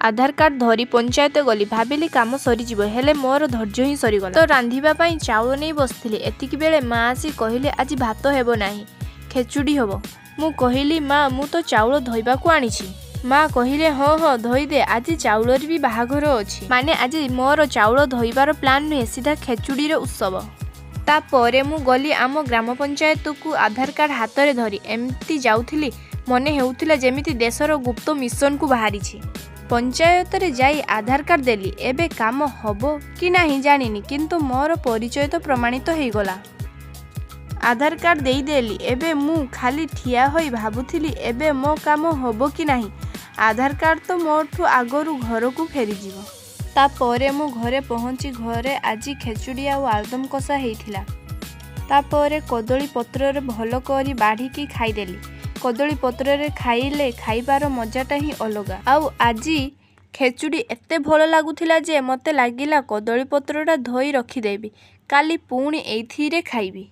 ଆଧାର card ଧରି ପଞ୍ଚାୟତ ଗଲି। ଭାବିଲି କାମ ସରିଯିବ, ହେଲେ ମୋର ଧୈର୍ଯ୍ୟ ହିଁ ସରିଗଲା। ତ ରାନ୍ଧିବା ପାଇଁ ଚାଉଳ ନେଇ ବସିଥିଲି, ଏତିକି ବେଳେ ମା ଆସି କହିଲେ ଆଜି ଭାତ ହେବ ନାହିଁ, ଖେଚୁଡ଼ି ହେବ। ମୁଁ କହିଲି, ମା, ମୁଁ ତ ଚାଉଳ ଧୋଇବାକୁ ଆଣିଛି। ମା କହିଲେ, ହଁ ହଁ, ଧୋଇଦେ, ଆଜି ଚାଉଳରେ ବି ବାହାଘର ଅଛି। ମାନେ ଆଜି ମୋର ଚାଉଳ ଧୋଇବାର ପ୍ଲାନ୍ ନୁହେଁ, ସିଧା ଖେଚୁଡ଼ିର ଉତ୍ସବ। ତାପରେ ମୁଁ ଗଲି ଆମ ଗ୍ରାମ ପଞ୍ଚାୟତକୁ ଆଧାର କାର୍ଡ଼ ହାତରେ ଧରି। ଏମିତି ଯାଉଥିଲି, ମନେ ହେଉଥିଲା ଯେମିତି ଦେଶର ଗୁପ୍ତ ମିଶନକୁ ବାହାରିଛି। ପଞ୍ଚାୟତରେ ଯାଇ ଆଧାର କାର୍ଡ଼ ଦେଲି। ଏବେ କାମ ହେବ କି ନାହିଁ ଜାଣିନି, କିନ୍ତୁ ମୋର ପରିଚୟ ତ ପ୍ରମାଣିତ ହେଇଗଲା। ଆଧାର କାର୍ଡ଼ ଦେଇଦେଲି। ଏବେ ମୁଁ ଖାଲି ଠିଆ ହୋଇ ଭାବୁଥିଲି, ଏବେ ମୋ କାମ ହେବ କି ନାହିଁ। ଆଧାର କାର୍ଡ଼ ତ ମୋଠୁ ଆଗରୁ ଘରକୁ ଫେରିଯିବ। ତାପରେ ମୁଁ ଘରେ ପହଞ୍ଚି ଘରେ ଆଜି ଖେଚୁଡ଼ି ଆଉ ଆଳୁଦମ କଷା ହେଇଥିଲା। ତାପରେ କଦଳୀ ପତ୍ରରେ ଭଲ କରି ବାଢ଼ିକି ଖାଇଦେଲି। କଦଳୀ ପତ୍ରରେ ଖାଇଲେ ଖାଇବାର ମଜାଟା ହିଁ ଅଲଗା। ଆଉ ଆଜି ଖେଚୁଡ଼ି ଏତେ ଭଲ ଲାଗୁଥିଲା ଯେ ମୋତେ ଲାଗିଲା କଦଳୀ ପତ୍ରଟା ଧୋଇ ରଖିଦେବି, କାଲି ପୁଣି ଏଇଥିରେ ଖାଇବି।